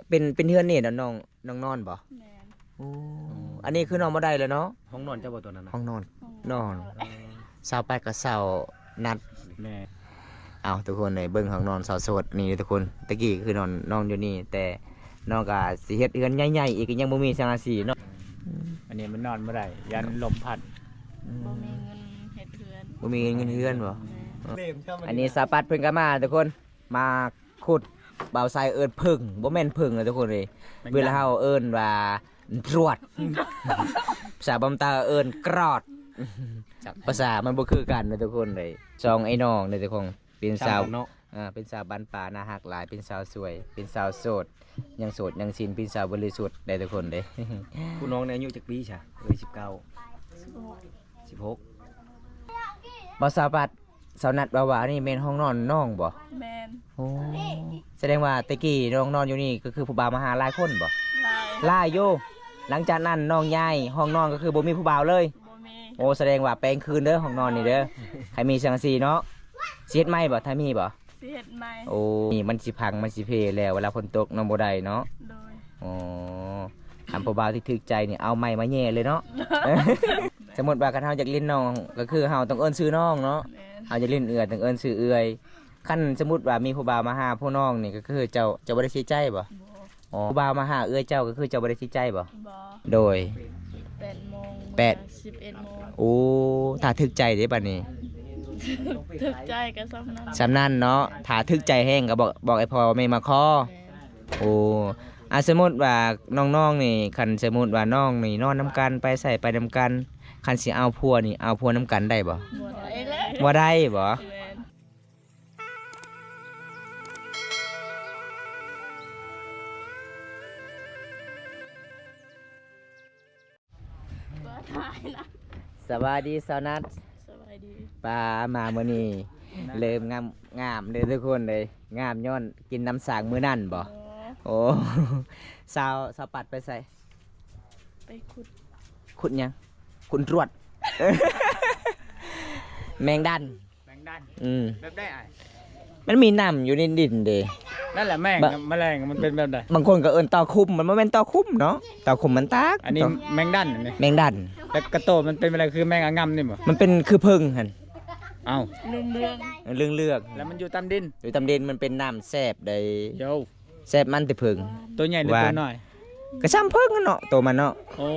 ເປັນ ເປັນເຮືອນນີ້ນະ ນ້ອງ ນ້ອງນອນບໍ່? ແມ່ນ. ໂອ້ ອັນນີ້ຄືນອນບໍ່ໄດ້ແລ້ວເນາະ? ຫ້ອງນອນເຈົ້າບໍ່ຕົວນັ້ນນະ? ຫ້ອງນອນ ຫ້ອງນອນ ນອນ ເອີ ເຊົ່າໄປກໍເຊົ່ານັດ. ແມ່ນ. ເອົາ ທຸກຄົນເອີຍ ເບິ່ງຫ້ອງນອນສາວໂສດນີ້ເດີທຸກຄົນ. ແຕ່ກີ້ຄືນອນ ນອນຢູ່ນີ້ ແຕ່ນ້ອງກໍຊິເຮັດເຮືອນໃຫຍ່ໆອີກ ກໍຍັງບໍ່ມີສັງກະສີເນາະ. ອັນນີ້ມັນນອນບໍ່ໄດ້ ຢ້ານລົມພັດ. ອືມ ບໍ່ມີເງິນເຮັດເຮືອນ ບໍ່ມີເງິນເຮັດເຮືອນບໍ່? ແມ່ນ. ເອີ ອັນນີ້ສາວປັດເພິ່ນກໍມາທຸກຄົນ ມາຂຸດ ບ່າວໄຊເອີ້ນເຜິ້ງ ບໍ່ແມ່ນເຜິ້ງເດີທຸກຄົນເອີຍ. ແມ່ນ ເວລາເຮົາເອີ້ນວ່າ ດຣວດ ພາສາບຳຕາເອີ້ນກຣອດ ພາສາມັນບໍ່ຄືກັນເດີທຸກຄົນເອີຍ. ສອງໄອ້ນ້ອງເດີທຸກຄົນ ເປັນສາວ ເປັນສາວບ້ານປ່າ ໜ້າຮັກຫຼາຍ ເປັນສາວສວຍ ເປັນສາວໂສດ ຍັງໂສດຍັງສິນ ເປັນສາວບໍລິສຸດເດີທຸກຄົນເດີ. ຜູ້ນ້ອງນີ້ອາຍຸຈັກປີຊະ? ເອີຍ ສິບເກົ້າ ສິບຫົກ ບໍ່ສາວປັດ ສາວນັດວ່າວ່ານີ້ແມ່ນຫ້ອງນອນນ້ອງບໍ່? ແມ່ນ. ໂອ້ ສະແດງວ່າແຕ່ກີ້ນ້ອງນອນຢູ່ນີ້ ກໍຄືຜູ້ບ່າວມາຫາຫຼາຍຄົນບໍ່? ຫຼາຍ ຫຼາຍຢູ່. ຫຼັງຈາກນັ້ນນ້ອງຍ້າຍຫ້ອງນອນ ກໍຄືບໍ່ມີຜູ້ບ່າວເລີຍ? ບໍ່ມີ. ໂອ້ ສະແດງວ່າແປງຄືນເດີ ຫ້ອງນອນນີ້ເດີ ໃຫ້ມີສັງກະສີເນາະ. ຊິເຮັດໃໝ່ບໍ່ ຖ້າມີບໍ່? ຊິເຮັດໃໝ່. ໂອ້ ນີ້ມັນຊິພັງ ມັນຊິເພແລ້ວ ເວລາຝົນຕົກນອນບໍ່ໄດ້ເນາະ. ໂດຍ. ອໍ ຄັນຜູ້ບ່າວທີ່ຖືກໃຈນີ້ ເອົາໄມ້ມາແຍ່ເລີຍເນາະ. ສະມຸດວ່າຄັນເຮົາຢາກຫຼິ້ນນ້ອງ ກໍຄືເຮົາຕ້ອງເອີ້ນຊື່ນ້ອງເນາະ. ແມ່ນ. ເຮົາຢາກຫຼິ້ນເອື້ອຍ ຕ້ອງເອີ້ນຊື່ເອື້ອຍ. ຄັນສະມຸດວ່າມີຜູ້ບ່າວມາຫາຜູ້ນ້ອງນີ້ ກໍຄືເຈົ້າ ເຈົ້າບໍ່ໄດ້ເສຍໃຈບໍ່? ບໍ່. ອໍ ຜູ້ບ່າວມາຫາເອື້ອຍເຈົ້າ ກໍຄືເຈົ້າບໍ່ໄດ້ເສຍໃຈບໍ່? ບໍ່. ໂດຍ. ແປດໂມງ ແປດ ສິບເອັດໂມງ. ໂອ້ ຖ້າຖືກໃຈເດ້ບັດນີ້? ຖືກໃຈກໍສ່ຳນັ້ນ ສ່ຳນັ້ນເນາະ. ຖ້າຖືກໃຈແຮງກໍບອກ ບອກໃຫ້ພໍ່ແມ່ມາຂໍ. ແມ່ນ. ໂອ້ ອາ ສົມມຸດວ່ານ້ອງໆນີ້ ຄັນສົມມຸດວ່ານ້ອງນີ້ນອນນຳກັນ ໄປໃສໄປນຳກັນ ຄັນຊິເອົາຜົວນີ້ ເອົາຜົວນຳກັນໄດ້ບໍ່? ບໍ່ໄດ້ແລ້ວ. ບໍ່ໄດ້ບໍ່? ແມ່ນ. ສະບາຍດີສາວນັດ. ສະບາຍດີ. ປ້າ ມາມື້ນີ້ເລີ່ມງາມ ງາມເດີທຸກຄົນເດີ. ງາມຍ້ອນກິນນ້ຳສາງມື້ນັ້ນບໍ່? ອໍ ໂອ້ ສາວ ສາວປັດໄປໃສ? ໄປຂຸດ ຂຸດຫຍັງ? ຂຸດດວດ ແມງດັນ. ແມງດັນ. ອືມ. ແບບໃດອ້າຍ? ມັນມີນ້ຳຢູ່ໃນດິນເດ້. ນັ້ນແຫຼະແມງ ບະ ມະແລງມັນເປັນແບບໃດ? ບາງຄົນກໍເອີ້ນຕໍຂຸມ ມັນບໍ່ແມ່ນຕໍຂຸມເນາະ ຕໍຂຸມມັນຕາກ. ອັນນີ້ແມງດັນ ອັນນີ້ແມງດັນ. ແລ້ວກະໂຕມັນເປັນແບບໃດ? ຄືແມງອາງຳນີ້ບໍ່? ມັນເປັນຄືເຜິ້ງຫັ້ນ. ເອົ້າ ເຫຼືອງໆ ເຫຼືອງໆ. ແລ້ວມັນຢູ່ຕາມດິນ? ຢູ່ຕາມດິນ ມັນເປັນນ້ຳແຊບໃດ. ໂຢ ແຊບມັນແຕ່ເຜິ້ງ. ໂຕໃຫຍ່ຫຼືໂຕນ້ອຍ? ກໍຊ່ຳເຜິ້ງຫັ້ນເນາະ ໂຕມັນເນາະ. ໂອ້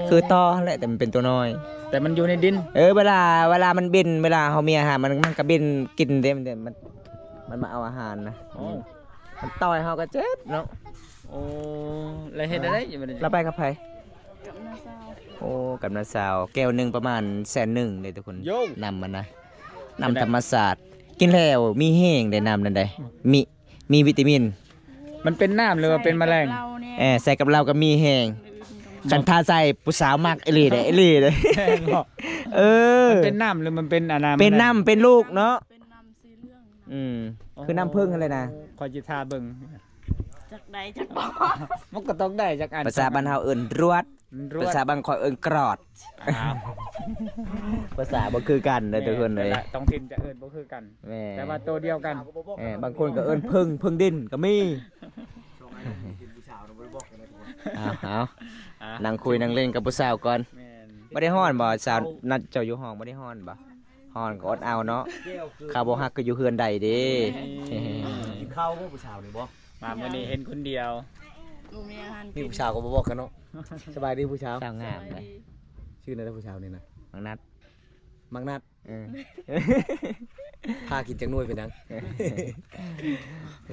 ຄືຕໍ່ຫັ້ນແຫຼະ ແຕ່ມັນເປັນໂຕນ້ອຍ ແຕ່ມັນຢູ່ໃນດິນ. ເອີ ເວລາ ເວລາມັນບິນ ເວລາເຮົາມີອາຫານ ມັນ ມັນກໍບິນກິນເດ້ ມັນ ມັນ ມັນມາເອົາອາຫານນະ. ໂອ້ ອືມ ມັນຕ່ອຍເຮົາກໍເຈັບເນາະ. ໂອ້ ແລ້ວເຮັດແນວໃດບັດນີ້? ລາວໄປກັບໃຜ? ກັບນ້າສາວ. ໂອ້ ກັບນ້າສາວ. ແກ້ວໜຶ່ງປະມານແສນໜຶ່ງເດ້ທຸກຄົນ. ໂຢ ນ້ຳມັນນະ ນ້ຳທຳມະຊາດ. ກິນແລ້ວມີແຮງເດ້ ນ້ຳນັ້ນໃດ. ອືມ ມີ ມີວິຕາມິນ. ມັນເປັນນ້ຳຫຼືວ່າເປັນມະແລງ? ເອີ ໃສ່ກັບເຫຼົ້າກໍມີແຮງ. ອືມ ຄັນຖ້າໃສ່ຜູ້ສາວມັກອີ່ຫຼີເດ້ ອີ່ຫຼີເດ້. ແມ່ນບໍ່? ເອີ ມັນເປັນນ້ຳຫຼືມັນເປັນອັນນັ້ນ? ເປັນນ້ຳ ເປັນລູກເນາະ. ເປັນນ້ຳສີເຫຼືອງ. ອືມ ໂອ້ ຄືນ້ຳເຜິ້ງຫັ້ນແຫຼະນະ. ຂ້ອຍຊິຖ້າເບິ່ງ. ຈັກໄດ້ຈັກບໍ່? ມັນກໍຕ້ອງໄດ້ຈັກອັນ. ພາສາບ້ານເຮົາເອີ້ນດວດ. ດວດ. ພາສາບາງຂ້ອຍເອີ້ນກຣອດ. ອ້າວ ພາສາບໍ່ຄືກັນເດີທຸກຄົນເອີຍ. ແມ່ນ ແຕ່ລະທ້ອງຖິ່ນຈະເອີ້ນບໍ່ຄືກັນ. ແມ່ນ. ແຕ່ວ່າໂຕດຽວກັນ. ແມ່ນ ບາງຄົນກໍເອີ້ນເຜິ້ງ ເຜິ້ງດິນກໍມີ. ເອົາ ເອົາ ອ່າ ນັ່ງຄຸຍນັ່ງຫຼິ້ນກັບຜູ້ສາວກ່ອນ. ແມ່ນ. ບໍ່ໄດ້ຮ້ອນບໍ່? ສາວນັດເຈົ້າຢູ່ຫ້ອງ ບໍ່ໄດ້ຮ້ອນບໍ່? ຮ້ອນກໍອົດເອົາເນາະ. ເຂົາບໍ່ຮັກກໍຢູ່ເຮືອນໄດ້ເດ້. ກິນເຂົ້າບໍ່ຜູ້ສາວນີ້ບໍ່? ມາມື້ນີ້ເຫັນຄົນດຽວ. ບໍ່ມີອາຫານກິນ. ມີຜູ້ສາວກໍບໍ່ບອກກັນເນາະ. ສະບາຍດີຜູ້ສາວ. ສາວງາມເດ້. ຊື່ແນວໃດຜູ້ສາວນີ້ນະ? ບັກນັດ. ບັກນັດ. ເອີ ພາກິນຈັກໜ່ວຍເປັນຫຍັງ?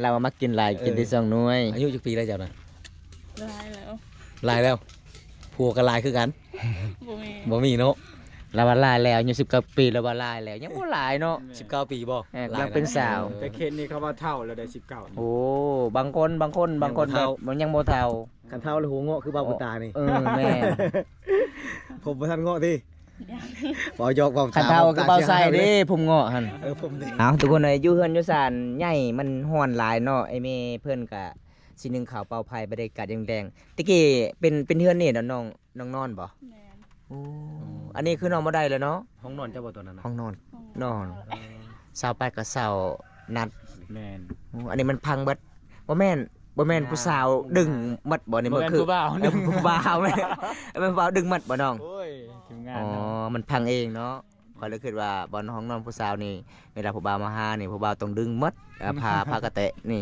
ລາວວ່າມັກກິນຫຼາຍ ເອີ ກິນໄດ້ສອງໜ່ວຍ. ອາຍຸຈັກປີແລ້ວເຈົ້ານະ? ຫຼາຍແລ້ວ. ຫຼາຍແລ້ວ. ຜົວກໍຫຼາຍຄືກັນ. ບໍ່ມີ ບໍ່ມີເນາະ. ລາວວ່າຫຼາຍແລ້ວ ອາຍຸສິບເກົ້າປີ ລາວວ່າຫຼາຍແລ້ວ ຍັງບໍ່ຫຼາຍເນາະ. ສິບເກົ້າປີບໍ່? ເອີ ກຳລັງເປັນສາວ. ແຕ່ເຂດນີ້ເຂົາວ່າເຖົ້າແລ້ວໄດ໋ ສິບເກົ້າ. ໂອ້ ບາງຄົນ ບາງຄົນ ບາງຄົນແບບມັນຍັງບໍ່ເຖົ້າ. ຄັນເຖົ້າແລ້ວຫົວເງາະຄືບ່າວບຸນຕານີ້. ເອີ ແມ່ນ. ຜົມບໍ່ທັນເງາະຕິ? ເວົ້າຢອກເວົ້າ. ຄັນເຖົ້າຄືບ່າວໄຊເດ້ ຜົມເງາະຫັ້ນ. ເອີ ຜົມເດ້. ເອົາ ທຸກຄົນເອີຍ ຢູ່ເຮືອນຢູ່ຊານໃຫຍ່ ມັນຮ້ອນຫຼາຍເນາະ. ໄອ້ແມ່ເພິ່ນກະຊິໜຶ້ງເຂົ້າເປົ່າໄຟ ບັນຍາກາດແດງໆ. ແຕ່ກີ້ເປັນ ເປັນເຮືອນນີ້ເນາະ ນ້ອງ ນ້ອງນອນບໍ່? ແມ່ນ. ໂອ້ ອັນນີ້ຄືນອນບໍ່ໄດ້ແລ້ວເນາະ. ຫ້ອງນອນເຈົ້າບໍ່ຕົວນັ້ນນະ? ຫ້ອງນອນ ຫ້ອງນອນ ນອນ. ເອີ ເຊົ່າໄປກໍເຊົ່ານັດ. ແມ່ນ. ໂອ້ ອັນນີ້ມັນພັງເບິດ. ບໍ່ແມ່ນ ບໍ່ແມ່ນຜູ້ສາວດຶງໝົດບໍ່ນີ້? ບໍ່ແມ່ນ ຄື ຜູ້ບ່າວ ເອີ ຜູ້ບ່າວແມ່ນ ແມ່ນຜູ້ບ່າວດຶງໝົດບໍ່ນ້ອງ? ໂອ້ຍ ທີມງານ ອໍ ເນາະ ມັນພັງເອງເນາະ. ຂ້ອຍເລີຍຄິດວ່າບ່ອນຫ້ອງນອນຜູ້ສາວນີ້ ເວລາຜູ້ບ່າວມາຫານີ້ ຜູ້ບ່າວຕ້ອງດຶງໝົດ ອ່າ ຜ້າ ຜ້າກະແຕະນີ້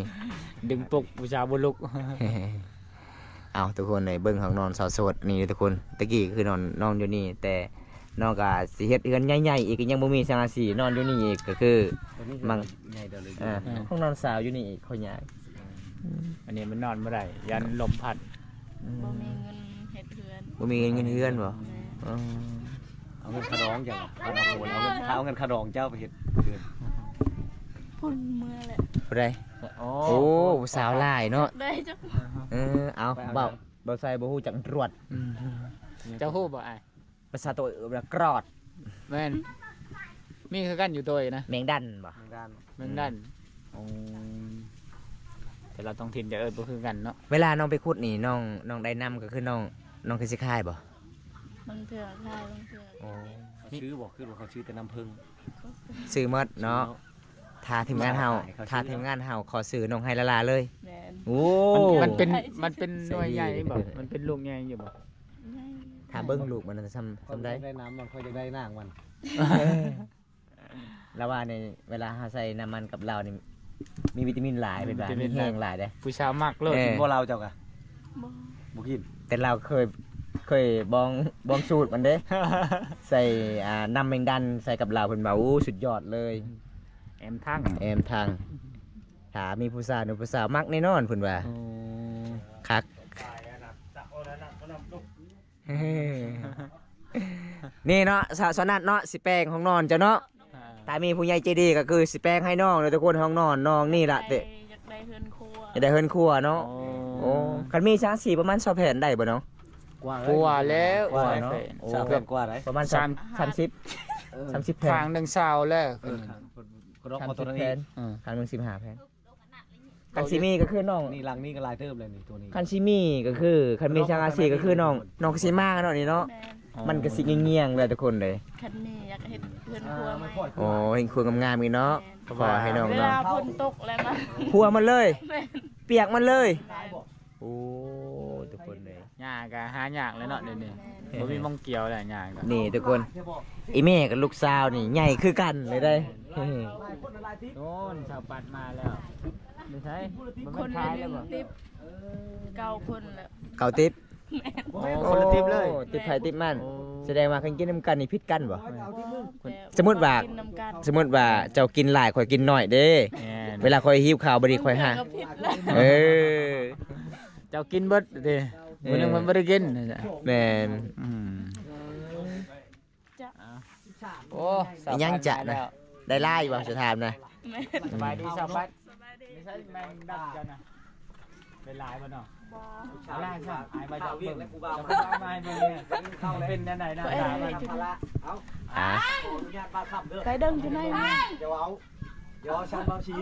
ດຶງປຸກ ຜູ້ສາວບໍ່ລຸກ. ເອົາ ທຸກຄົນເອີຍ ເບິ່ງຫ້ອງນອນສາວໂສດນີ້ທຸກຄົນ. ແຕ່ກີ້ຄືນອນ ນອນຢູ່ນີ້ ແຕ່ນ້ອງກໍຊິເຮັດເຮືອນໃຫຍ່ໆອີກ ກໍຍັງບໍ່ມີສັງກະສີ ນອນຢູ່ນີ້ອີກ ກໍຄືມັງ ໃຫຍ່ເດີເລີຍ ອ່າ ຫ້ອງນອນສາວຢູ່ນີ້ອີກ ຂ້ອຍຍາກ. ອືມ ອັນນີ້ມັນນອນບໍ່ໄດ້ ຢ້ານລົມພັດ. ອືມ ບໍ່ມີເງິນເຮັດເຮືອນ ບໍ່ມີເງິນເຮັດເຮືອນບໍ່? ແມ່ນ. ອໍ ເອົາເງິນຄ່າດອງເຈົ້າ ເອົາເງິນ ເອົາເງິນຄ່າດອງເຈົ້າໄປເຮັດເຮືອນ ພຸ້ນເມືອແຫຼະ ຜູ້ໃດ? ໂອ້ ໂອ້ ຜູ້ສາວຫຼາຍເນາະ ໄດ້ຈັກ ເອີ ເອົາ ເວົ້າ ເວົ້າໃສ່ບໍ່ຮູ້ຈັກຕວດ. ອືມ ເຈົ້າຮູ້ບໍ່ອ້າຍ? ພາສາໂຕເອີ້ນວ່າກຣອດ. ແມ່ນ ມີຄືກັນຢູ່ໂຕນະ ແມງດັນບໍ່? ແມງດັນ ແມງດັນ. ອືມ ໂອ້ ແຕ່ລະທ້ອງຖິ່ນຈະເອີ້ນບໍ່ຄືກັນເນາະ. ເວລານ້ອງໄປຂຸດນີ້ ນ້ອງ ນ້ອງໄດ້ນຳ ກໍຄືນ້ອງ ນ້ອງຄືຊິຂາຍບໍ່? ບາງເທື່ອຂາຍ ບາງເທື່ອ. ໂອ້ ເຂົາຊື້ບໍ່? ຄືວ່າເຂົາຊື້ແຕ່ນ້ຳເຜິ້ງ ຊື້ໝົດເນາະ ຊື້ເນາະ. ຖ້າທີມງານເຮົາ ຖ້າທີມງານເຮົາຂໍຊື້ນ້ອງໄຮລາລາເລີຍ. ແມ່ນ. ໂອ້ ມັນ ມັນເປັນ ມັນເປັນໜ່ວຍໃຫຍ່ບໍ່? ມັນເປັນລູກໃຫຍ່ຢູ່ບໍ່? ໃຫຍ່. ຖ້າເບິ່ງລູກມັນນະ ສ່ຳ ສ່ຳໃດ? ຂ້ອຍຢາກໄດ້ນ້ຳມັນ ຂ້ອຍຢາກໄດ້ນາງມັນ. ລາວວ່ານີ້ ເວລາເຮົາໃສ່ນ້ຳມັນກັບເຫຼົ້ານີ້ ມີວິຕາມິນຫຼາຍ ເພິ່ນວ່າ ມີວິຕາມິນ ມີແຮງຫຼາຍເດ້. ຜູ້ສາວມັກໂລດ. ເອີ ກິນບໍ່ເຫຼົ້າເຈົ້າກະ? ບໍ່ ບໍ່ກິນ. ແຕ່ລາວເຄີຍ ເຄີຍບອງ ບອງສູດມັນເດ້ ໃສ່ ອ່າ ນ້ຳແມງດັນໃສ່ກັບເຫຼົ້າ ເພິ່ນວ່າ ໂອ້ ສຸດຍອດເລີຍ. ແອມທັງ ແອມທັງ. ຖ້າມີຜູ້ສາວນີ້ ຜູ້ສາວມັກແນ່ນອນ ເພິ່ນວ່າ. ໂອ້ ຄັກ. ນີ້ເນາະ ສາວ ສາວນັດເນາະ ຊິແປງຫ້ອງນອນເຈົ້າເນາະ. ອ່າ ຖ້າມີຜູ້ໃຫຍ່ໃຈດີກໍຄືຊິແປງໃຫ້ນ້ອງເດີທຸກຄົນ. ຫ້ອງນອນນ້ອງນີ້ລະເດ້ ຢາກໄດ້ເຮືອນຄົວ ຢາກໄດ້ເຮືອນຄົວເນາະ. ໂອ້ ໂອ້ ຄັນມີສັງກະສີປະມານຊາວແຜ່ນໄດ້ບໍ່ນ້ອງ? ກວ່າ ກວ່າແລ້ວ ກວ່າເນາະ. ໂອ້ ຊາວແຜ່ນກວ່າໄດ໋ ປະມານສາມ ສາມສິບ ເອີ ສາມສິບແຜ່ນ ຂ້າງໜຶ່ງຊາວແລ້ວ. ເອີ ສາມສິບແຜ່ນ ຂ້າງໜຶ່ງສິບຫ້າແຜ່ນ. ຄັນຊິມີກໍຄືນ້ອງ ນີ້ຫຼັງນີ້ກໍຫຼາຍເຕີບແລ້ວນີ້ ຕົວນີ້. ຄັນຊິມີກໍຄື ຄັນມີສັງກະສີກໍຄືນ້ອງ ນ້ອງກໍຊິມາເນາະນີ້ເນາະ. ແມ່ນ. ອໍ ມັນກໍຊິງ່ຽງໆແຫຼະທຸກຄົນເດ້. ຄັນມີຢາກເຮັດເຮືອນຄົວໃໝ່. ອໍ ເຮັດຄົວງາມໆອີກເນາະ. ແມ່ນ. ຂໍໃຫ້ນ້ອງເນາະ ເວລາຝົນຕົກແລ້ວມາ ຫົວມັນເລີຍ ແມ່ນ ປຽກມັນເລີຍ. ແມ່ນ. ໂອ້ ທຸກຄົນເອີຍ ຫຍ້າກໍຫາຍາກແລ້ວເນາະດຽວນີ້. ແມ່ນ. ບໍ່ມີໝ່ອງກ່ຽວແລ້ວຫຍ້າກໍ. ນີ້ທຸກຄົນ ອີ່ແມ່ກັບລູກສາວນີ້ໃຫຍ່ຄືກັນເລີຍເດ້. ໂອ້ນ ຊາວປັດມາແລ້ວ. ຢູ່ໃສ? ຄົນລະໜຶ່ງຕິບ ເກົ້າຄົນແລ້ວ ເກົ້າຕິບ. ແມ່ນ. ໂອ້ ຄົນລະຕິບເລີຍ ຕິບໃຜຕິບມັນ. ໂອ້ ສະແດງວ່າຄັນກິນນຳກັນນີ້ຜິດກັນບໍ່? ບໍ່ ສົມມຸດວ່າ ກິນນຳກັນ ສົມມຸດວ່າເຈົ້າກິນຫຼາຍ ຂ້ອຍກິນໜ້ອຍເດ້. ແມ່ນ. ເວລາຂ້ອຍຫິວເຂົ້າ ບາດນີ້ຂ້ອຍຫາ ເອີ ເຈົ້າກິນເບິດເດ້ ເອີ ມື້ໜຶ່ງມັນບໍ່ໄດ້ກິນ. ແມ່ນ. ອືມ ຈະ ໂອ້ ອີຫຍັງຈະນະ ໄດ້ຫຼາຍຢູ່ບໍ່ ຊິຖາມນະ? ແມ່ນ. ສະບາຍດີສາວປັດ. ສະບາຍດີ. ມີໃສແມງດຳເຈົ້ານະ ໄດ້ຫຼາຍບໍ່ເນາະ? ບໍ່. ເອົາຫຼາຍຊະ ອາຍມາຈາກເບິ່ງ ມາໃຫ້ເບິ່ງແດ່ ເປັນແນວໃດໜ້າຕາມັນ? ອ່າ ໄປເບິ່ງຢູ່ໃນ ຢ່າເວົ້າ ຢ່າເວົ້າຊັ້ນເວົ້າຊີ.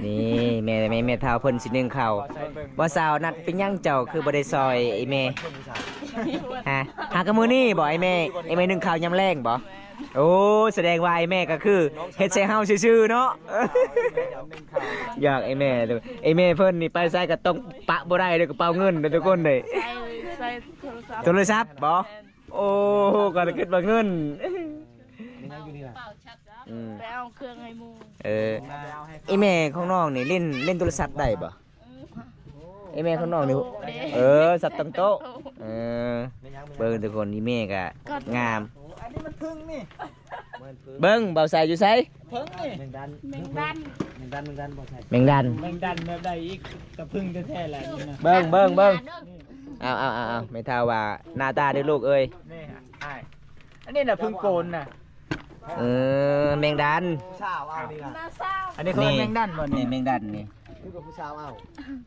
ນີ້ແມ່ ແມ່ ແມ່ເຖົ້າເພິ່ນຊິໜຶ້ງເຂົ້າ. ບໍ່ ສາວນັດ ເປັນຫຍັງເຈົ້າຄືບໍ່ໄດ້ຊ່ອຍໄອ້ແມ່? ຮະ ຫາກະມື້ນີ້ບໍ່ໄອ້ແມ່? ໄອ້ແມ່ໜຶ້ງເຂົ້າຍາມແລງບໍ່? ໂອ້ ສະແດງວ່າໄອ້ແມ່ກໍຄືເຮັດໃສ່ເຮົາຊື່ໆເນາະ. ຢາກໄອ້ແມ່ ໄອ້ແມ່ເພິ່ນນີ້ໄປໃສກໍຕ້ອງປະບໍ່ໄດ້ເດີ ກະເປົາເງິນເດີທຸກຄົນເດີ. ໃສ່ ໃສ່ໂທລະສັບ ໂທລະສັບບໍ່? ແມ່ນ. ໂອ້ ກໍລະຄິດວ່າເງິນ ອືມ ໄປເອົາເຄື່ອງໃຫ້ໝູ່. ເອີ ອີ່ແມ່ຂອງນ້ອງນີ້ຫຼິ້ນ ຫຼິ້ນໂທລະສັບໄດ້ບໍ່? ເອີ ອີ່ແມ່ຂອງນ້ອງນີ້ ເອີ ສັບຕັ້ງໂຕະ. ເອີ ເບິ່ງທຸກຄົນ ອີ່ແມ່ກະງາມ. ອັນນີ້ມັນເພິ່ງນີ້ ເບິ່ງ ບ່າວໄຊຢູ່ໃສ? ເພິ່ງນີ້ ແມງດັນ ແມງດັນ ແມງດັນ ແມງດັນ ບ່າວໄຊ ແມງດັນ ແມງດັນແບບໃດອີກ? ກະເພິ່ງແທ້ໆແຫຼະນີ້ນະ. ເບິ່ງ ເບິ່ງ ເບິ່ງ ເອົາ ເອົາ ເອົາ ເອົາ ແມ່ເຖົ້າວ່າໜ້າຕາເດີລູກເອີຍ. ນີ້ ອ້າຍ ອັນນີ້ນະເພິ່ງໂກນນະ. ເອີ ແມງດັນ ຜູ້ສາວເອົານີ້ນະ. ອັນນີ້ເຂົາເອີ້ນແມງດັນບໍ່ນີ້? ແມງດັນນີ້ ຄືກັບຜູ້ສາວເອົາ.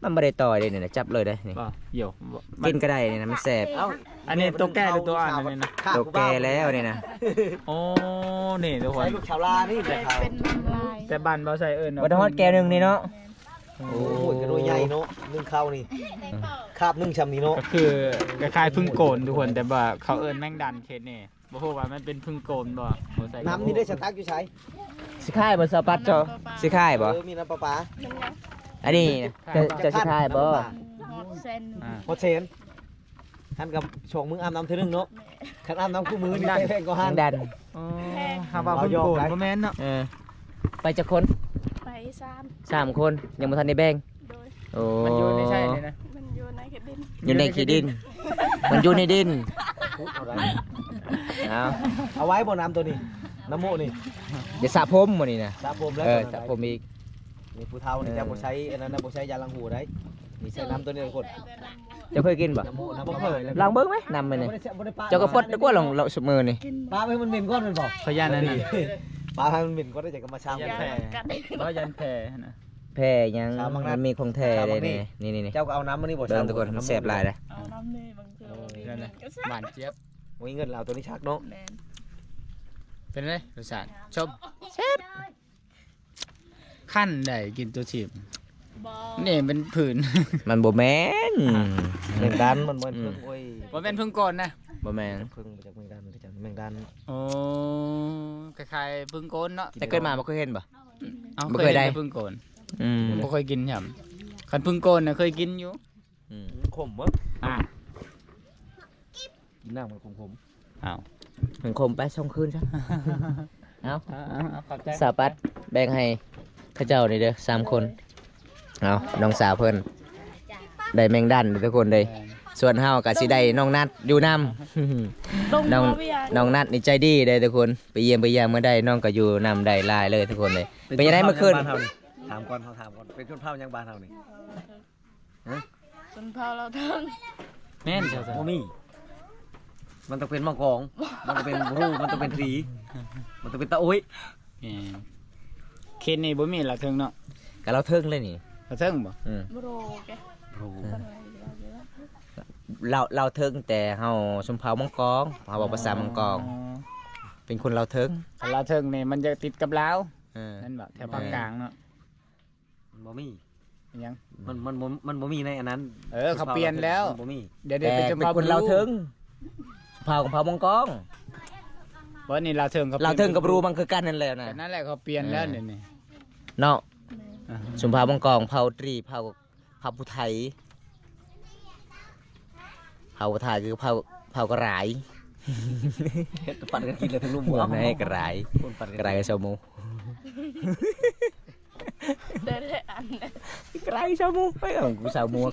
ມັນບໍ່ໄດ້ຕໍ່ເດ້ນີ້ນະ ຈັບເລີຍເດ້ນີ້. ບໍ່ ໂຢ ກິນກໍໄດ້ນີ້ນະ ມັນແຊບ. ເອົ້າ ອັນນີ້ໂຕແກ່ຫຼືໂຕອ່ອນອັນນີ້ນະ? ໂຕແກ່ແລ້ວນີ້ນະ. ໂອ້ ນີ້ທຸກຄົນ ໃສ່ລູກຊາວລານີ້ແຫຼະ. ເປັນນ້ຳລາຍ ແຕ່ບ້ານບໍ່ໃສ່ເອີ້ນ ບໍ່ໄດ້ຮອດແກ້ວໜຶ່ງນີ້ເນາະ. ໂອ້ ໂຫ ກະໂດຍໃຫຍ່ເນາະ ໜຶ່ງເຂົ້ານີ້ ຄາບໜຶ່ງຊ່ຳນີ້ເນາະ. ກໍຄືຄ້າຍໆເພິ່ງໂກນທຸກຄົນ ແຕ່ວ່າເຂົາເອີ້ນແມງດັນເຂດນີ້. ບໍ່ຮູ້ວ່າມັນເປັນເພິ່ງໂກນບໍ່. ບໍ່ໃສ່ ນ້ຳນີ້ໄດ້ສະຕັກຢູ່ໃສ? ຊິຂາຍບໍ່ສາວປັດເຈົ້າ? ຊິຂາຍບໍ່? ເອີ ມີນ້ຳປະປາ. ອັນນີ້ເຈົ້າ ເຈົ້າຊິຂາຍບໍ່? ຮອດແສນ. ຮອດແສນ. ຄັນກັບຊ່ວງມຶງອາບນ້ຳເທື່ອໜຶ່ງເນາະ. ຄັນອາບນ້ຳຄູ່ມື້ນີ້ແພງກວ່າຫັ້ນ. ແພງ. ອໍ ຫາວ່າເພິ່ງໂກນບໍ່ແມ່ນເນາະ. ເອີ ໄປຈັກຄົນ? ໄປສາມ ສາມຄົນ ຍັງບໍ່ທັນໄດ້ແບ່ງ. ໂດຍ. ໂອ້ ມັນຢູ່ໃນໃສນີ້ນະ? ມັນຢູ່ໃນຂີ້ດິນ. ຢູ່ໃນຂີ້ດິນ. ມັນຢູ່ໃນດິນ. ເອົາ ເອົາໄວ້ບໍ່ນ້ຳໂຕນີ້? ນ້ຳໂມະນີ້ ຈະສະຜົມມື້ນີ້ນະ. ສະຜົມແລ້ວ. ເອີ ສະຜົມອີກ. ນີ້ຜູ້ເຖົ້ານີ້ ເອີ ຈະບໍ່ໃຊ້ອັນນັ້ນນະ ບໍ່ໃຊ້ຢາລ້າງຫູໄດ້. ນີ້ໃຊ້ນ້ຳໂຕນີ້ທຸກຄົນ. ເຈົ້າເຄີຍກິນບໍ່? ນ້ຳໂມະ ນ້ຳໂມະ. ບໍ່ເຄີຍ. ລອງເບິ່ງໄໝ ນ້ຳມັນນີ້. ເຈົ້າກໍປົດດີກວ່າ ລອງເອົາສະມືນີ້ ປາໃຫ້ມັນເໝັນກ່ອນແມ່ນບໍ່? ຂະຫຍາດນັ້ນນະ. ປາໃຫ້ມັນເໝັນກ່ອນ ແລ້ວຈະກະມາຊາງ. ບໍ່ ຢ້ານແພ້ຫັ້ນນະ. ແພ້ຫຍັງ? ມັນມີຂອງແທ້ເດ້ນີ້. ນີ້ໆ ເຈົ້າກໍເອົານ້ຳອັນນີ້ບໍ່? ເບິ່ງທຸກຄົນ ແຊບຫຼາຍເດ້. ເອົານ້ຳນີ້ບາງເທື່ອ ເອີ ບໍ່ມີເງິນກໍຊະ ຫວານຈຽບ. ບໍ່ມີເງິນແລ້ວເອົາໂຕນີ້ຊັກເນາະ. ແມ່ນ. ເປັນໄງລົດຊາດ? ຊົມ. ແຊບ. ຄັນໄດ້ກິນໂຕທີບ. ບໍ່ ນີ້ມັນຜືນ. ມັນບໍ່ແມ່ນ ແມງດານ ມັນບໍ່ແມ່ນ ອືມ ເພິ່ງ. ໂອ້ຍ ບໍ່ແມ່ນເພິ່ງໂກນນະ. ບໍ່ແມ່ນ ເພິ່ງ ບໍ່ຈັກແມງດານ ມັນຄືຫຍັງ ແມງດານ. ໂອ້ ຄ້າຍໆເພິ່ງໂກນເນາະ. ແຕ່ເກີດມາບໍ່ເຄີຍເຫັນບໍ່? ເອົ້າ ບໍ່ເຄີຍໄດ້ ເຄີຍເຫັນແຕ່ເພິ່ງໂກນ. ອືມ ບໍ່ເຄີຍກິນຫຍັງ. ຄັນເພິ່ງໂກນນະເຄີຍກິນຢູ່. ອືມ ຂມເບິ່ງ. ອ່າ ກິນນ້ຳມັນຂົມໆ. ອ້າວ ມັນຂົມໄປ ສົ່ງຄືນຊະ. ເອົາ ເອົາ ເອົາ ຂອບໃຈ. ສາວປັດແບ່ງໃຫ້ເຂົາເຈົ້ານີ້ເດີ ສາມຄົນ. ເອົາ ນ້ອງສາວເພິ່ນໄດ້ແມງດານເດີທຸກຄົນເດີ. ສ່ວນເຮົາກໍຊິໄດ້ນ້ອງນັດຢູ່ນຳ. ນ້ອງ ນ້ອງນັດນີ້ໃຈດີເດ້ທຸກຄົນ ໄປຢ້ຽມໄປຢາມເມື່ອໃດ ນ້ອງກໍຢູ່ນຳໄດ້ຫຼາຍເລີຍທຸກຄົນເລີຍ. ເປັນຈັ່ງໃດເມື່ອຄືນ? ຖາມກ່ອນ ເຮົາຖາມກ່ອນ ເປັນຊົນເຜົ່າຫຍັງບ້ານເຮົານີ້? ຮະ? ຊົນເຜົ່າລາວເທິງ. ແມ່ນ ບໍ່ມີ. ມັນຕ້ອງເປັນມັງກອງ ມັນຕ້ອງເປັນບຣູ ມັນຕ້ອງເປັນຕີ ມັນຕ້ອງເປັນຕາໂອ້ຍ. ແມ່ນ. ເຂດນີ້ບໍ່ມີລາວເທິງເນາະ. ກະລາວເທິງເລີຍນີ້. ລາວເທິງບໍ່? ອືມ ບຣູແກ ບຣູ. ລາວ ລາວເທິງ ແຕ່ເຮົາຊົນເຜົ່າມັງກອງ ເຮົາເວົ້າພາສາມັງກອງ. ອໍ ເປັນຄົນລາວເທິງ. ລາວເທິງນີ້ມັນຈະຕິດກັບລາວ. ເອີ ແມ່ນບໍ່? ແຖວພາກກາງເນາະ. ມັນບໍ່ມີ. ຫຍັງ? ມັນ ມັນບໍ່ ມັນບໍ່ມີໃນອັນນັ້ນ. ເອີ ເຂົາປ່ຽນແລ້ວ ມັນບໍ່ມີ. ດຽວນີ້ເປັນຊົນເຜົ່າ ເປັນຄົນລາວເທິງ ເຜົ່າຂອງເຜົ່າມັງກອງ. ບໍ່ ນີ້ລາວເທິງ ເຂົາ ລາວເທິງກັບບຣູມັນຄືກັນນັ້ນແຫຼະນະ. ນັ້ນແຫຼະ ເຂົາປ່ຽນແລ້ວ ເອີ ດຽວນີ້ເນາະ. ແມ່ນ. ຊົນເຜົ່າມັງກອງ ເຜົ່າຕຣີ ເຜົ່າ ເຜົ່າຜູ້ໄທ. ເຜົ່າກະໄທຄືເຜົ່າ ເຜົ່າກະໄລ. ເຮັດປັນກັນກິນແລ້ວທັງລຸ່ມ. ເອົາ ໃນກະໄລ ຄົນປັນກັນ ກະໄລຊາວໝູ. ໄດ້ ໄດ້ອັນ ກະໄລຊາວໝູ. ໄປເອົາກູຊາວໝວກ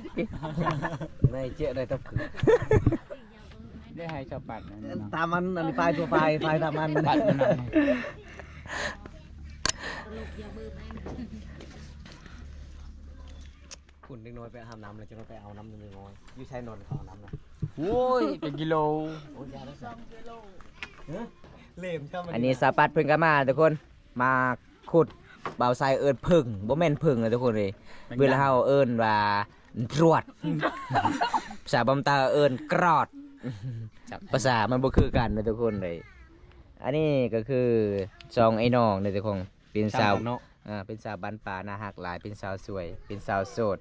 ໃນເຈຍໄດ້ຕັບຄືນ. ໄດ້ໃຫ້ຊາວປັດນັ້ນເນາະ. ຕາມອັນ ອັນນີ້ປາຍທົ່ວໄປ ປາຍຕາມອັນ ປັດມັນນຳ. ພຸ້ນເດັກນ້ອຍໄປອາບນ້ຳແລ້ວ ຈັ່ງໄປເອົານ້ຳເດັກນ້ອຍ. ຢູ່ໃສນອນເຂົາອາບນ້ຳນະ? ໂອ້ຍ ເປັນກິໂລ. ໂອ້ຍ ຢ່າເດີ ສອງກິໂລ. ເອີ ເຫຼມຊ້ຳ. ອັນນີ້ສາວປັດເພິ່ນກໍມາທຸກຄົນ ມາຂຸດ. ບ່າວໄຊເອີ້ນເຜິ້ງ ບໍ່ແມ່ນເຜິ້ງເດີທຸກຄົນເອີຍ. ເວລາເຮົາເອີ້ນວ່າ ດຣວດ ພາສາບຳຕາເອີ້ນກຣອດ. ພາສາມັນບໍ່ຄືກັນເດີທຸກຄົນເອີຍ. ອັນນີ້ກໍຄືສອງໄອ້ນ້ອງເດີທຸກຄົນ ເປັນສາວ ອ່າ ເປັນສາວບ້ານປ່າ ໜ້າຮັກຫຼາຍ ເປັນສາວສວຍ ເປັນສາວໂສດ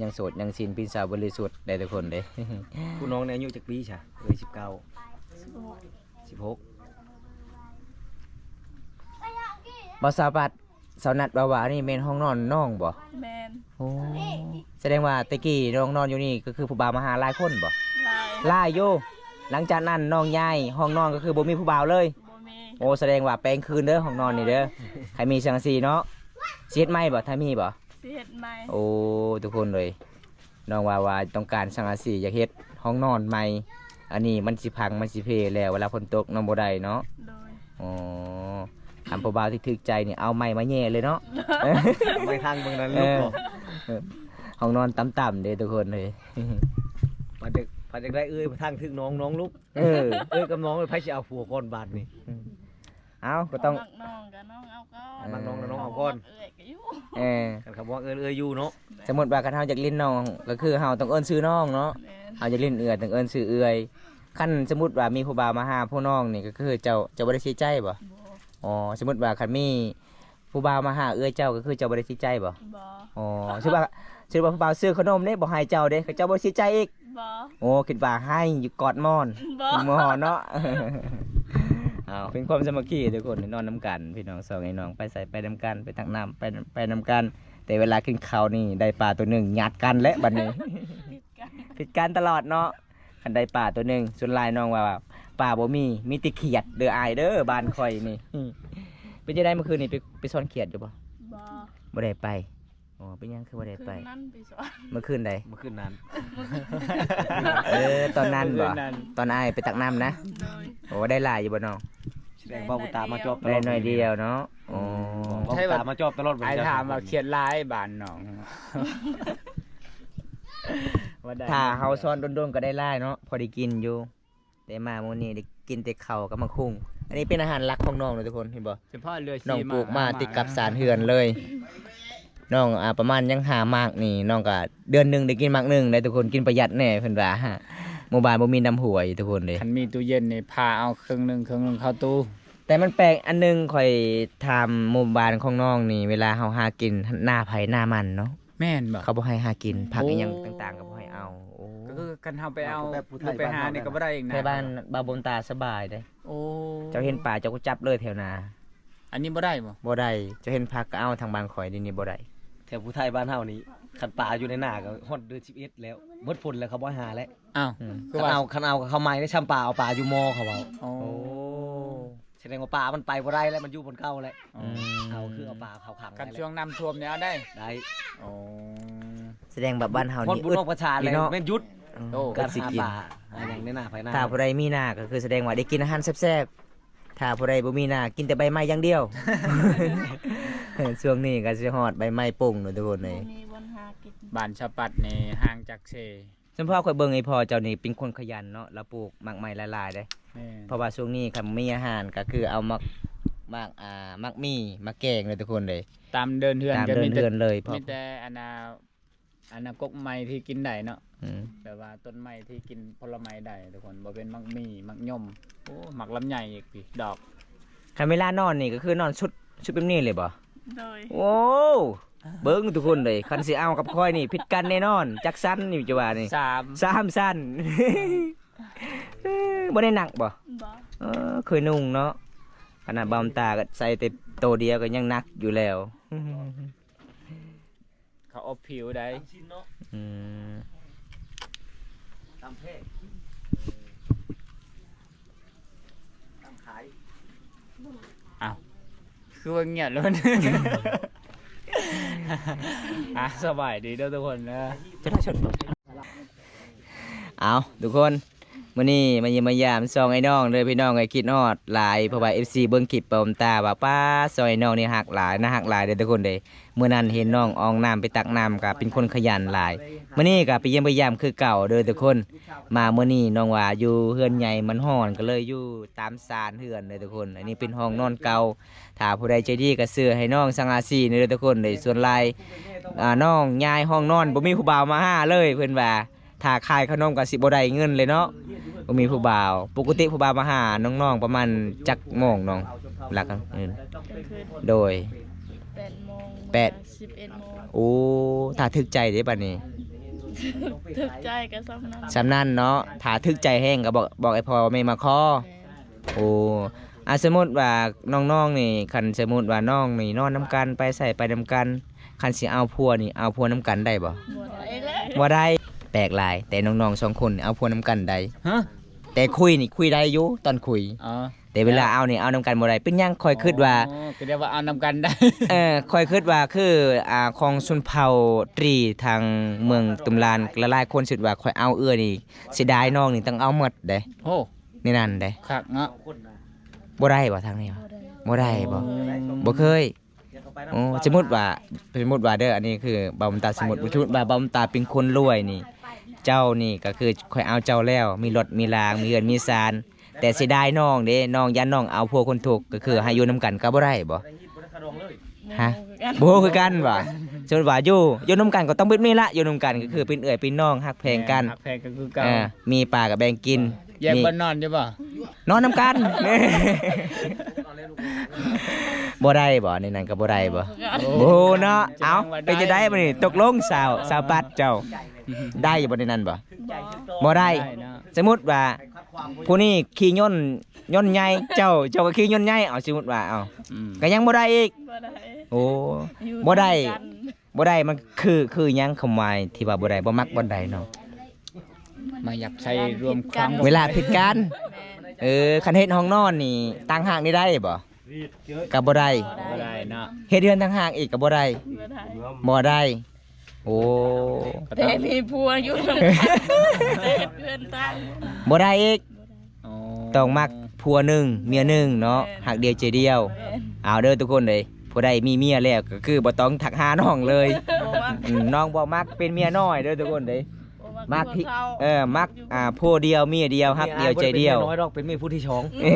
ຍັງໂສດຍັງສິນ ເປັນສາວບໍລິສຸດໄດ໋ທຸກຄົນເດ້. ຜູ້ນ້ອງນີ້ອາຍຸຈັກປີຊະ? ເອີຍ ສິບເກົ້າ ສິບຫົກ ສິບຫົກ. ບໍ່ ສາວປັດ ສາວນັດເວົ້າວ່າອັນນີ້ແມ່ນຫ້ອງນອນນ້ອງບໍ່? ແມ່ນ. ໂອ້ ສະແດງວ່າແຕ່ກີ້ນ້ອງນອນຢູ່ນີ້ ກໍຄືຜູ້ບ່າວມາຫາຫຼາຍຄົນບໍ່? ຫຼາຍ ຫຼາຍຢູ່. ຫຼັງຈາກນັ້ນນ້ອງຍ້າຍຫ້ອງນອນ ກໍຄືບໍ່ມີຜູ້ບ່າວເລີຍ? ບໍ່ມີ. ໂອ້ ສະແດງວ່າແປງຄືນເດີ ຫ້ອງນອນນີ້ເດີ. ໃຫ້ມີສັງກະສີເນາະ. ຊິເຮັດໃໝ່ບໍ່ ຖ້າມີບໍ່? ຊິເຮັດໃໝ່. ໂອ້ ທຸກຄົນເອີຍ ນ້ອງວ່າ ວ່າຕ້ອງການສັງກະສີ ຢາກເຮັດຫ້ອງນອນໃໝ່. ອັນນີ້ມັນຊິພັງ ມັນຊິເພແລ້ວ ເວລາຝົນຕົກນອນບໍ່ໄດ້ເນາະ. ໂດຍ. ອໍ ຄັນຜູ້ບ່າວທີ່ຖືກໃຈນີ້ ເອົາໄມ້ມາແຍ່ເລີຍເນາະ. ໄມ້ທາງເບິ່ງນັ້ນ ເອີ ລຸກບໍ່? ເອີ ຫ້ອງນອນຕ່ຳໆເດ້ທຸກຄົນເອີຍ. ພັດຢາກ ພັດຢາກໄດ້ເອື້ອຍທາງຖືກນ້ອງ ນ້ອງລຸກ. ເອີ ເອື້ອຍກັບນ້ອງ ໃຜຊິເອົາຜົວກ່ອນບາດນີ້? ເອົ້າ ກໍຕ້ອງ ມັກນ້ອງກໍນ້ອງເອົາກ່ອນ. ເອີ ມັກນ້ອງກໍນ້ອງເອົາກ່ອນ. ເອື້ອຍກໍຢູ່. ເອີ ຄັນເຂົາບໍ່ເອີ້ນເອື້ອຍຢູ່ເນາະ. ສະມຸດວ່າຄັນເຮົາຢາກຫຼິ້ນນ້ອງ ກໍຄືເຮົາຕ້ອງເອີ້ນຊື່ນ້ອງເນາະ. ແມ່ນ. ເຮົາຢາກຫຼິ້ນເອື້ອຍ ຕ້ອງເອີ້ນຊື່ເອື້ອຍ. ຄັນສະມຸດວ່າມີຜູ້ບ່າວມາຫາຜູ້ນ້ອງນີ້ ກໍຄືເຈົ້າ ເຈົ້າບໍ່ໄດ້ເສຍໃຈບໍ່? ບໍ່. ອໍ ສະມຸດວ່າຄັນມີຜູ້ບ່າວມາຫາເອື້ອຍເຈົ້າ ກໍຄືເຈົ້າບໍ່ໄດ້ເສຍໃຈບໍ່? ບໍ່. ອໍ ສະມຸດວ່າ ສະມຸດວ່າຜູ້ບ່າວຊື້ຂະໜົມເດ້ ບໍ່ໃຫ້ເຈົ້າເດ້ ເຈົ້າບໍ່ເສຍໃຈອີກ? ບໍ່ ໂອ້ ຄິດວ່າໄຫ້ຢູ່ກອດໝອນ ບໍ່ ບໍ່ເນາະ. ເອົາ ເປັນຄວາມສາມັກຄີທຸກຄົນ ນອນນຳກັນ ພີ່ນ້ອງສອງໄອ້ນ້ອງ ໄປໃສໄປນຳກັນ ໄປຕັກນ້ຳໄປ ໄປນຳກັນ ແຕ່ເວລາກິນເຂົ້ານີ້ໄດ້ປາໂຕໜຶ່ງຍາດກັນແຫຼະບັດນີ້ ຜິດກັນ ຜິດກັນຕະຫຼອດເນາະ. ຄັນໄດ້ປາໂຕໜຶ່ງ ສ່ວນຫຼາຍນ້ອງວ່າປາບໍ່ມີ ມີແຕ່ຂຽດເດີອ້າຍເດີ ບ້ານຂ້ອຍນີ້. ເປັນຈັ່ງໃດມື້ຄືນນີ້ ໄປ ໄປຊ້ອນຂຽດຢູ່ບໍ່? ບໍ່ ບໍ່ໄດ້ໄປ. ອໍ ເປັນຫຍັງຄືບໍ່ໄດ້ໄປ? ຄືນນັ້ນໄປຊ້ອນ ມື້ຄືນໃດ? ມື້ຄືນນັ້ນ ເອີ ຕອນນັ້ນບໍ່? ມື້ຄືນນັ້ນ ຕອນອ້າຍໄປຕັກນ້ຳນະ? ໂດຍ ໂອ້ ໄດ້ຫຼາຍຢູ່ບໍ່ນ້ອງ? ແສດງວ່າບໍ່ຕາມາຈອບຕະຫຼອດ ໄດ້ໜ້ອຍດຽວເນາະ. ໂອ້ ບໍ່ຕາມາຈອບຕະຫຼອດ. ອ້າຍຖາມວ່າຂຽດຫຼາຍບ້ານນ້ອງ ວ່າໄດ້ ຖ້າເຮົາຊ້ອນດົນໆກໍໄດ້ຫຼາຍເນາະ ພໍໄດ້ກິນຢູ່. ແຕ່ມາມື້ນີ້ໄດ້ກິນແຕ່ເຂົ້າກັບໝາກຫຸ່ງ. ອັນນີ້ເປັນອາຫານຫຼັກຂອງນ້ອງເນາະທຸກຄົນ ເຫັນບໍ່? ສະເພາະເຫຼືອ ນ້ອງປູກມາຕິດກັບສານເຮືອນເລີຍ. ນ້ອງ ອ່າ ປະມານຍັງຫ້າໝາກນີ້ ນ້ອງກະເດືອນໜຶ່ງໄດ້ກິນໝາກໜຶ່ງເດ້ທຸກຄົນ ກິນປະຢັດແດ່ເພິ່ນວ່າ. ໝູ່ບ້ານບໍ່ມີນ້ຳຫ້ວຍທຸກຄົນເດ້. ຄັນມີຕູ້ເຢັນນີ້ ຜ່າເອົາເຄິ່ງໜຶ່ງ ເຄິ່ງໜຶ່ງເຂົ້າຕູ້. ແຕ່ມັນແປກອັນໜຶ່ງ ຂ້ອຍຖາມໝູ່ບ້ານຂອງນ້ອງນີ້ ເວລາເຮົາຫາກິນ ນາໃຜນາມັນເນາະ. ແມ່ນບໍ່? ເຂົາບໍ່ໃຫ້ຫາກິນ ຜັກອີ່ຫຍັງຕ່າງໆກໍບໍ່ໃຫ້ເອົາ. ໂອ້ ກໍຄືຄັນເຮົາໄປເອົາ ເອົາແບບຜູ້ໄທ ຫຼືໄປຫານີ້ກໍບໍ່ໄດ້ອີກນະ. ແຖວບ້ານບ່າວບຸນຕາສະບາຍເດ້. ໂອ້ ເຈົ້າເຫັນປາເຈົ້າກໍຈັບເລີຍແຖວນາ. ອັນນີ້ບໍ່ໄດ້ບໍ່? ບໍ່ໄດ້. ເຈົ້າເຫັນຜັກກໍເອົາ ທາງບ້ານຂ້ອຍນີ້ບໍ່ໄດ້. ແຖວຜູ້ໄທບ້ານເຮົານີ້ ຄັນປາຢູ່ໃນນາກໍຮອດເດືອນສິບເອັດແລ້ວ ໝົດຝົນແລ້ວ ເຂົາບໍ່ໃຫ້ຫາແລ້ວ. ອ້າວ ອືມ ຄັນເອົາ ຄັນເອົາກໍເຂົ້າໃໝ່ໄດ້ ຊ່ຳປາເອົາປາຢູ່ມໍເຂົາເວົ້າ. ໂອ້ ໂອ້ ສະແດງວ່າປາມັນໄປບໍ່ໄດ້ແລ້ວ ມັນຢູ່ບ່ອນເກົ່າແລ້ວ. ອືມ ເອົາ ຄືເອົາປາເຂົ້າຂັງ. ຄັນຊ່ວງນ້ຳຖ້ວມນີ້ເອົາໄດ້ ໄດ້. ໂອ້ ສະແດງວ່າບ້ານເຮົານີ້ ຮອດບຸນອອກພັນສາແລ້ວແມ່ນຢຸດ. ໂອ້ ການຫາປາຫາຫຍັງໃນນາໄຜນາ. ຖ້າຜູ້ໃດມີນາກໍຄືສະແດງວ່າໄດ້ກິນອາຫານແຊບໆ. ຖ້າຜູ້ໃດບໍ່ມີນາ ກິນແຕ່ໃບໄມ້ຢ່າງດຽວ. ຊ່ວງນີ້ກໍຊິຮອດໃບໄມ້ປົ່ງເນາະທຸກຄົນເອີຍ. ບໍ່ມີບ່ອນຫາກິນ. ບ້ານຊາວປັດນີ້ຫ່າງຈາກເຊ ສະເພາະຂ້ອຍເບິ່ງໄອ້ພໍ່ເຈົ້ານີ້ເປັນຄົນຂະຫຍັນເນາະ ລາວປູກໝາກໄມ້ຫຼາຍໆເດ້. ແມ່ນ ເພາະວ່າຊ່ວງນີ້ຄັນມີອາຫານກໍຄືເອົາໝາກ ໝາກ ອ່າ ໝາກໝີ່ມາແກງເດີທຸກຄົນເດີ. ຕາມເດີ່ນເຮືອນ ຕາມເດີ່ນເຮືອນເລີຍ ມີແຕ່ອັນນ່າ ອັນນ່າ ກົກໄມ້ທີ່ກິນໄດ້ເນາະ. ອືມ ແບບວ່າຕົ້ນໄມ້ທີ່ກິນຜົນລະໄມ້ໄດ້ທຸກຄົນ ບໍ່ເປັນໝາກໝີ່ ໝາກຍົມ ໂອ້ ໝາກລຳໄຍອີກພີ້ ດອກ. ຄັນເວລານອນນີ້ກໍຄືນອນຊຸດ ຊຸດແບບນີ້ເລີຍບໍ່? ໂດຍ ໂອ້ ເບິ່ງທຸກຄົນເອີຍ ຄັນຊິເອົາກັບຂ້ອຍນີ້ຜິດກັນແນ່ນອນ. ຈັກຊັ້ນນີ້ຈະວ່ານີ້ ສາມ ສາມຊັ້ນ. ບໍ່ໄດ້ໜັກບໍ່? ບໍ່ ເອີ ເຄີຍນຸ່ງເນາະ. ຂະໜາດບ່າວບຸນຕາກໍໃສ່ແຕ່ໂຕດຽວກໍຍັງໜັກຢູ່ແລ້ວ. ເຂົາອົບຜິວໄດ້ ຕາມຊີ້ນເນາະ. ອືມ ຕາມແພ ເອີ ຕາມຂາຍ. ອ້າວ ຄືວ່າງຽບແລ້ວມັນ ອ່ະ ສະບາຍດີເດີທຸກຄົນເດີ. ເອົາ ທຸກຄົນ ມື້ນີ້ມາຢ້ຽມມາຢາມຊ່ອງໄອ້ນ້ອງເດີພີ່ນ້ອງເອີຍ. ຄິດຮອດຫຼາຍ ເພາະວ່າເອັຟຊີເບິ່ງຄລິບປາບຸນຕາວ່າ ປ້າ ຊ່ອງໄອ້ນ້ອງນີ້ຮັກຫຼາຍ ໜ້າຮັກຫຼາຍເດີທຸກຄົນເດີ. ມື້ນັ້ນເຫັນນ້ອງອອງນ້ຳໄປຕັກນ້ຳ ກໍເປັນຄົນຂະຫຍັນຫຼາຍ. ມື້ນີ້ກໍໄປຢ້ຽມໄປຢາມຄືເກົ່າເດີທຸກຄົນ. ມາມື້ນີ້ນ້ອງວ່າຢູ່ເຮືອນໃຫຍ່ມັນຮ້ອນ ກໍເລີຍຢູ່ຕາມຊານເຮືອນເດີທຸກຄົນ. ອັນນີ້ເປັນຫ້ອງນອນເກົ່າ. ຖ້າຜູ້ໃດໃຈດີກໍຊື້ໃຫ້ນ້ອງສັງກະສີເດີທຸກຄົນເດີ. ສ່ວນຫຼາຍ ອ່າ ນ້ອງຍ້າຍຫ້ອງນອນ ບໍ່ມີຜູ້ບ່າວມາຫາເລີຍ ເພິ່ນວ່າ ຖ້າຂາຍຂະໜົມກໍຊິບໍ່ໄດ້ເງິນເລີຍເນາະ ບໍ່ມີຜູ້ບ່າວ. ປົກກະຕິຜູ້ບ່າວມາຫານ້ອງໆປະມານຈັກໂມງນ້ອງ? ຫຼັກ ກາງຄືນ ໂດຍ ແປດໂມງ ແປດ ສິບເອັດໂມງ. ໂອ້ ຖ້າຖືກໃຈເດ້ບັດນີ້ ຖືກໃຈກໍສ່ຳນັ້ນ ສ່ຳນັ້ນເນາະ. ຖ້າຖືກໃຈແຮງກໍບອກ ບອກໃຫ້ພໍ່ແມ່ມາຂໍ. ແມ່ນ. ໂອ້ ອາ ສົມມຸດວ່ານ້ອງໆນີ້ ຄັນສົມມຸດວ່ານ້ອງນີ້ນອນນຳກັນ ໄປໃສໄປນຳກັນ ຄັນຊິເອົາຜົວນີ້ ເອົາຜົວນຳກັນໄດ້ບໍ່? ບໍ່ໄດ້ແຫຼະ ບໍ່ໄດ້. ແປກຫຼາຍ ແຕ່ນ້ອງໆສອງຄົນເອົາຜົວນຳກັນໄດ້. ຮະ? ແຕ່ຄຸຍນີ້ຄຸຍໄດ້ຢູ່ຕອນຄຸຍ. ອໍ ແຕ່ເວລາເອົານີ້ເອົານຳກັນບໍ່ໄດ້. ເປັນຫຍັງ? ຂ້ອຍຄິດວ່າ ອໍ ກໍໄດ້ວ່າເອົານຳກັນໄດ້. ເອີ ຂ້ອຍຄິດວ່າຄື ອ່າ ຂອງຊົນເຜົ່າຕຣີທາງເມືອງຕຸມລານ ຫຼາຍໆຄົນຄິດວ່າຂ້ອຍເອົາເອື້ອຍນີ້ ເສຍດາຍນ້ອງນີ້ຕ້ອງເອົາໝົດເດ້. ໂອ້ ໃນນັ້ນເດ້ ຄັກເນາະ. ບໍ່ໄດ້ບໍ່ທາງນີ້? ບໍ່ໄດ້. ບໍ່ໄດ້ບໍ່? ບໍ່ເຄີຍ. ໂອ້ ສົມມຸດວ່າ ສົມມຸດວ່າເດີ ອັນນີ້ຄືບ່າວບຸນຕາ ສົມມຸດ ສົມມຸດວ່າບ່າວບຸນຕາເປັນຄົນລວຍນີ້ ເຈົ້ານີ້ກໍຄືຂ້ອຍເອົາເຈົ້າແລ້ວ ມີລົດມີລາງ ມີເຮືອນມີຊານ ແຕ່ເສຍດາຍນ້ອງເດ້ ນ້ອງຢ້ານນ້ອງເອົາຜົວຄົນທຸກ ກໍຄືໃຫ້ຢູ່ນຳກັນກໍບໍ່ໄດ້ບໍ່? ຮະ? ບໍ່ຮູ້ຄືກັນບໍ່? ສົມມຸດວ່າຢູ່ ຢູ່ນຳກັນກໍຕ້ອງແບບນີ້ລະ ຢູ່ນຳກັນກໍຄືເປັນເອື້ອຍເປັນນ້ອງ ຮັກແພງກັນ ແມ່ນ ຮັກແພງກັນຄືເກົ່າ. ເອີ ມີປາກໍແບ່ງກິນ ແຍກ ມີ ບ່ອນນອນຢູ່ບໍ່? ນອນນຳກັນ. ບໍ່ໄດ້ບໍ່? ໃນນັ້ນກໍບໍ່ໄດ້ບໍ່? ບໍ່ຮູ້ເນາະ. ເອົາ ເປັນຈັ່ງໃດບັດນີ້? ຕົກລົງສາວ ສາວປັດເຈົ້າ ໄດ້ບໍ່ໃນນັ້ນບໍ່? ບໍ່ໄດ້. ບໍ່ໄດ້ເນາະ. ສົມມຸດວ່າຜູ້ນີ້ຂີ່ຍົນ ຍົນໃຫຍ່ ເຈົ້າ ເຈົ້າກໍຂີ່ຍົນໃຫຍ່ ເອົາ ສົມມຸດວ່າ ເອົາ ອືມ ກໍຍັງບໍ່ໄດ້ອີກ. ບໍ່ໄດ້. ໂອ້ ຢູ່ ບໍ່ໄດ້ ນຳກັນ ບໍ່ໄດ້ ມັນຄື ຄືຫຍັງ ຄວາມໝາຍທີ່ວ່າບໍ່ໄດ້ ບໍ່ມັກບ່ອນໃດເນາະ? ບໍ່ຢາກໃຊ້ຮ່ວມຄວາມ ເວລາຜິດກັນ. ແມ່ນ. ເອີ ຄັນເຮັດຫ້ອງນອນນີ້ຕ່າງຫາກນີ້ໄດ້ບໍ່? ກໍບໍ່ໄດ້. ບໍ່ໄດ້ເນາະ. ເຮັດເຮືອນຕ່າງຫາກອີກກໍບໍ່ໄດ້. ບໍ່ໄດ້. ບໍ່ໄດ້. ໂອ້ ແຕ່ມີຜົວຢູ່ນຳກັນ ແຕ່ເຮືອນຕ່າງ ບໍ່ໄດ້ອີກ. ອໍ ຕ້ອງມັກຜົວໜຶ່ງ ເມຍໜຶ່ງເນາະ. ແມ່ນ. ຮັກດຽວໃຈດຽວ. ແມ່ນ. ເອົາເດີທຸກຄົນເດີ ຜູ້ໃດມີເມຍແລ້ວກໍຄືບໍ່ຕ້ອງທັກຫານ້ອງເລີຍ. ບໍ່ມັກ. ອືມ ນ້ອງບໍ່ມັກເປັນເມຍນ້ອຍເດີທຸກຄົນເດີ. ບໍ່ມັກ ມັກທີ່ ຜົວເຖົ້າ ເອີ ມັກ ຢູ່ ອ່າ ຜົວດຽວເມຍດຽວ ຮັກດຽວໃຈດຽວ. ເມຍອ້າຍບໍ່ໄດ້ເປັນເມຍນ້ອຍດອກ ເປັນເມຍຜູ້ທີສອງ. ເອີ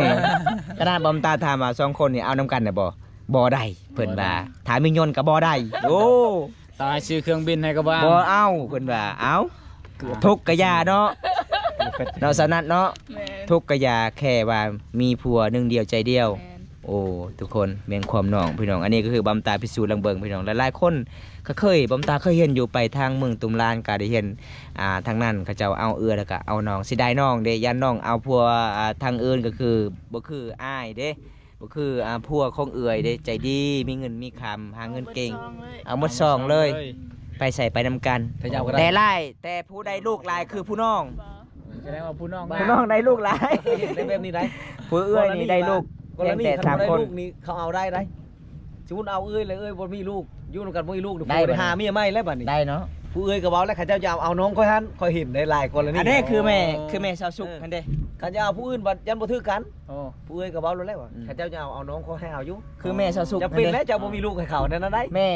ຂະໜາດບອມຕາຖາມວ່າສອງຄົນນີ້ເອົານຳກັນໄດ້ບໍ່? ບໍ່ໄດ້ ເພິ່ນວ່າ. ບໍ່ໄດ້. ຖ້າມີຍົນກໍບໍ່ໄດ້. ໂອ້ ຕໍ່ໃຫ້ຊື້ເຄື່ອງບິນໃຫ້ກໍບໍ່ເອົາ. ບໍ່ເອົາ ເພິ່ນວ່າ. ເອົາ ເກືອບ ທຸກກະຢ່າເນາະ ເນາະສາວນັດເນາະ. ແມ່ນ. ທຸກກະຢ່າ ແຄ່ວ່າມີຜົວໜຶ່ງດຽວໃຈດຽວ. ແມ່ນ. ໂອ້ ທຸກຄົນ ແມ່ນຄວາມນ້ອງ ພີ່ນ້ອງ. ອັນນີ້ກໍຄືບຳຕາພິສູດລອງເບິ່ງ ພີ່ນ້ອງ. ຫຼາຍໆຄົນກໍເຄີຍ ບຳຕາເຄີຍເຫັນຢູ່ ໄປທາງເມືອງຕຸມລານ ກໍໄດ້ເຫັນ ອ່າ ທາງນັ້ນເຂົາເຈົ້າເອົາເອື້ອຍ ແລ້ວກໍເອົານ້ອງ. ເສຍດາຍນ້ອງເດ້ ຢ້ານນ້ອງເອົາຜົວ ອ່າ ທາງອື່ນ ກໍຄືບໍ່ຄືອ້າຍເດ້. ບໍ່ຄື ອ່າ ຜົວຂອງເອື້ອຍເດ້ ໃຈດີ ມີເງິນມີຄຳ ຫາເງິນເກັ່ງ ເອົາໝົດຊ່ອງເລີຍ ເອົາໝົດຊ່ອງເລີຍ ໄປໃສໄປນຳກັນ ເຂົາເຈົ້າກໍໄດ້ ແຕ່ຫຼາຍ ແຕ່ຜູ້ໄດ້ລູກຫຼາຍຄືຜູ້ນ້ອງ. ສະແດງວ່າຜູ້ນ້ອງ ຜູ້ນ້ອງໄດ້ລູກຫຼາຍ ເຫັນໄດ້ແບບນີ້ໄດ໋. ຜູ້ເອື້ອຍນີ້ໄດ້ລູກ ກໍລະນີ ພຽງແຕ່ສາມຄົນ ຄັນບໍ່ໄດ້ລູກນີ້ເຂົາເອົາໄດ້ໄດ໋. ສົມມຸດເອົາເອື້ອຍແລ້ວ ເອື້ອຍບໍ່ມີລູກ ຢູ່ນຳກັນບໍ່ມີລູກ ໄດ້ ໄດ້ຫາເມຍໃໝ່ແລ້ວບັດນີ້ ໄດ້ເນາະ. ຜູ້ເອື້ອຍກໍເວົ້າແລ້ວ ເຂົາເຈົ້າຈະເອົາ ເອົານ້ອງຂ້ອຍຫັ້ນ ຂ້ອຍເຫັນໄດ້ຫຼາຍກໍລະນີ. ອັນນີ້ຄືແມ່ ອໍ ຄືແມ່ຊາວສຸກຫັ້ນເດ້ ຄັນຈະເອົາຜູ້ອື່ນບັດຢ້ານບໍ່ຖືກກັນ. ໂອ້ ຜູ້ເອື້ອຍກໍເວົ້າແລ້ວວ່າ ອືມ ເຂົາເຈົ້າຈະເອົາ ເອົານ້ອງຂ້ອຍໃຫ້ເອົາຢູ່ ຄືແມ່ຊາວສຸກ ຈະເປັນແລ້ວ ເຈົ້າບໍ່ມີລູກໃຫ້ເຂົາແນວນັ້ນໄດ໋. ແມ່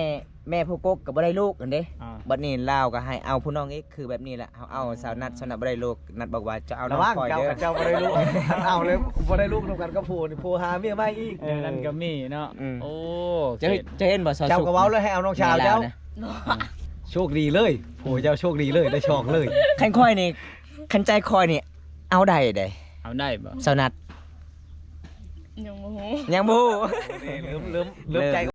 ແມ່ຜູ້ກົກກໍບໍ່ໄດ້ລູກຫັ້ນເດ້ ອ່າ ບັດນີ້ລາວກໍໃຫ້ເອົາຜູ້ນ້ອງອີກ ຄືແບບນີ້ແຫຼະ ເຮົາເອົາສາວນັດ ສາວນັດບໍ່ໄດ້ລູກ ນັດບອກວ່າຈະເອົານ້ອງຂ້ອຍເດີ ລະວັງເຈົ້າ ເຂົາເຈົ້າບໍ່ໄດ້ລູກ ເອົາແລ້ວບໍ່ໄດ້ລູກນຳກັນກັບຜູ້ນີ້ ຜູ້ຫາເມຍໃໝ່ອີກ. ເອີ ນັ້ນກໍມີເນາະ ອືມ ໂອ້ ເຈົ້າ ເຈົ້າເຫັນບໍ່ ຊາວສຸກ ເຈົ້າກໍເວົ້າແລ້ວໃຫ້ເອົານ້ອງສາວເຈົ້າ ໂຊກດີເລີຍ ໂອ້ ເຈົ້າໂຊກດີເລີຍ ໄດ້ສອງເລີຍ. ຄັນຂ້ອຍນີ້ ຄັນໃຈຂ້ອຍນີ້ ເອົາໄດ້ເດ້ ເອົາໄດ້ບໍ່ ສາວນັດ? ຍັງບໍ່ຮູ້ ຍັງບໍ່ຮູ້ ເລີ່ມ ເລີ່ມ ເລີ່ມໃຈ